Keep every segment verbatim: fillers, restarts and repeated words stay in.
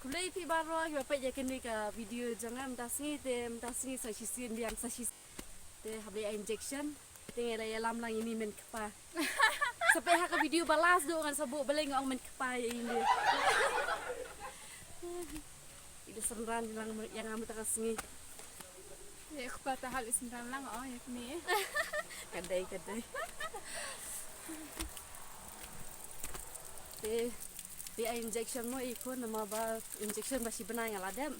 Khublei phi baroh kiba peit ïa kane ka video jong nga mynta sngi te mynta sngi sa shisien biang sa shisien. Te hap leh injection. Te ngi la ïalam lang ïa ine i men kpa. Sa peit ha ka video ba last duh ngan sa buh balei nga ong men kpa ïa ine. I da synran lang ïa nga mynta ka sngi. Ïa kpa ta hap leh synran lang, oh, ïa kane. Ka dei, ka dei. Te, te ai injection mo i khun namar ba injection ba shi bnai nga la dep.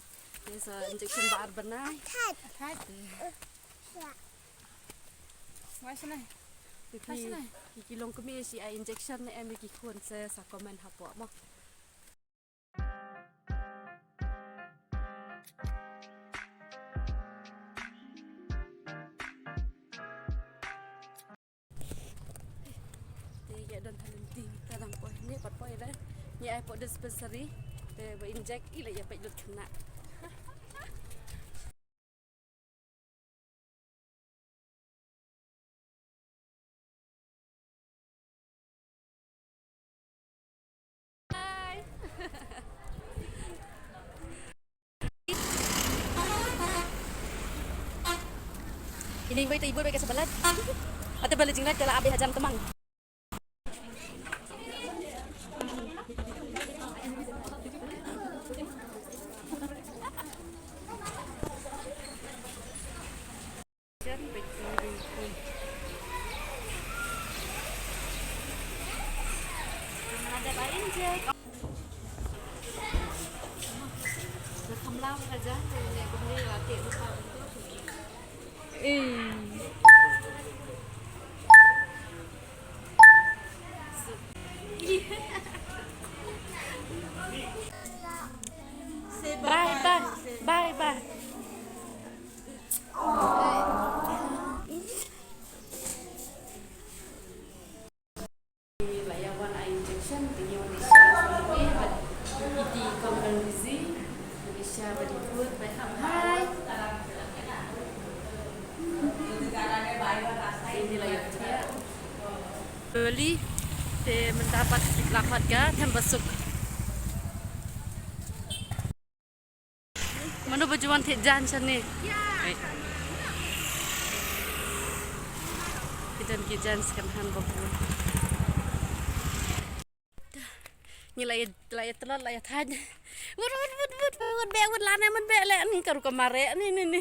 Te sa injection ba ar bnai. Thait. Te. Wai shane. Te phi, phi ki long kmie shi ai injection ne em ïa ki khun sa, sa comment hapoh mo. Te ïa don ha lynti ta dang poi ne pat poi re. Ngi ai poi dispensary te ba inject i la ïa peit lut khynnah. Ini bai ta ibu bai ka sabalat. Ata bala jingat kala abi hajan temang. Bye bye. Bye bye. La ïa wan ai injection, te ngi wan i sha sha ngi, bad iti kam dang busy, i sha bad i kut, bad ham hai. Ini la ïa thiah. Beli, te mynta pat la khot ka, them ba suk. Mano ba ju wan thied jan shane? Ai. Ki don ki jan second hand ba bun. Ngi la ïa, la ïa tlot, la ïa thait. Wut, wut, wut, wut, wut, be, wut, lane, man be, le, ni ka ruh ka mareh, ni, ni, ni.